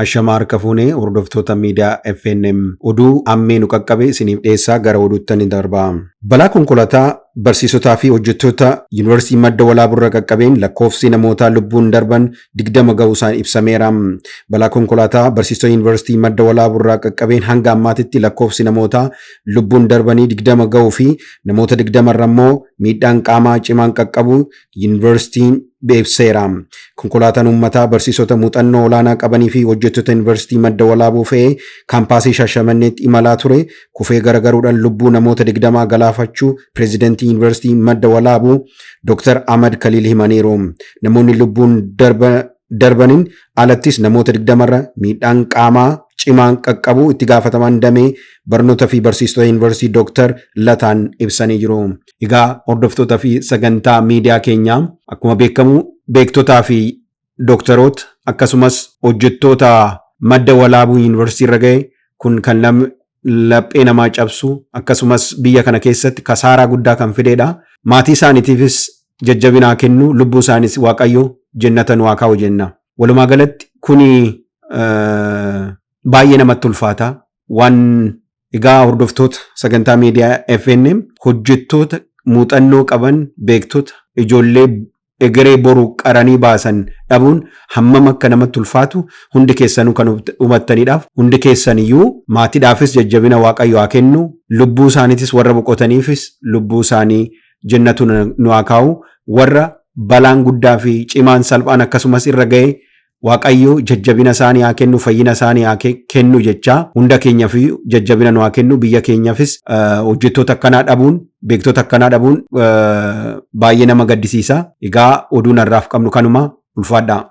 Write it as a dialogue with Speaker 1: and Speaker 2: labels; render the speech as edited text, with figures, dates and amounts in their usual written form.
Speaker 1: Ashamaa harka fuunee hordoftoota miidiyaa FNM oduu ammee nu qaqqabe isiniif dhiyeessaa gara oduutti ni darba. Balaa konkolaataa barsiisotaa fi hojjettoota Yuunivarsiitii Madda Walaaburra qaqqabeen lakkoofsi namootaa lubbuun darban 20 ga'uu isaan ibsameera. Balaa konkolaataa barsiisota Yuunivarsiitii Madda Walaaburraa qaqqabeen hanga ammaatitti lakkoofsi namootaa lubbuun darbanii 20 ga'uu fi namoota 20 irra immoo miidhaan qaamaa cimaan qaqqabu Yuunivarsiitiin beeksiseera. Konkolaataan uummataa barsiisota muuxannoo olaanaa qabanii fi hojjettoota Yuunivarsiitii Madda Walaabuu fe'ee kaampaasii Shaashamanneetti imalaa ture kufee garagaruudhaan lubbuu namoota 20 galaafachuu pireezidantii Yuunivarsiitii Madda Walaabuu Dr. Ahmad Kaliil himaniiru. Namoonni lubbuun darbaniin alattis namoota 20 irra miidhaan qaamaa cimaan qaqqabu itti gaafatamaan damee barnoota fi barsiistota Yuunivarsiitii Dr. Lataan ibsanii jiru. Egaa hordoftoota fi sagantaa miidiyaa keenyaa, akkuma beekamu beektotaa fi dooktaroota akkasumas hojjettoota Madda Walaabuu Yuunivarsiitii irra ga'e kun kan laphee namaa cabsu akkasumas biyya kana keessatti kasaaraa guddaa kan fidedha. Maatii isaaniitiifis jajjabinaa kennu, lubbuu isaanis Waaqayyo jennata nu haa kaa'u jenna. Walumaa galatti kuni baay'ee namatti ulfaata. Waan egaa hordoftoota sagantaa miidiyaa FNM, hojjettoota muuxannoo qaban, beektota, ijoollee egeree boru qaranii baasan dhabuun hammam akka namatti ulfaatu hundi keessanuu kan hubattaniidhaaf, hundi keessaniyyuu maatiidhaafis jajjabina Waaqayyo haa kennu, lubbuu isaaniitis warra boqotaniifis lubbuu isaanii jennatu nu haa kaa'u, warra balaan guddaa fi cimaan salphaan akkasumas irra ga'e Waaqayyo jajjabina isaanii haa kennu, fayyina isaanii haa kennu jechaa, hunda keenyaaf jajjabina nu haa kennu. Biyya keenyaafis hojjettoota akkanaa dhabuun, beektota akkanaa dhabuun baay'ee nama gaddisiisa. Egaa oduun har'aaf qabnu kanuma, ulfaadhaa.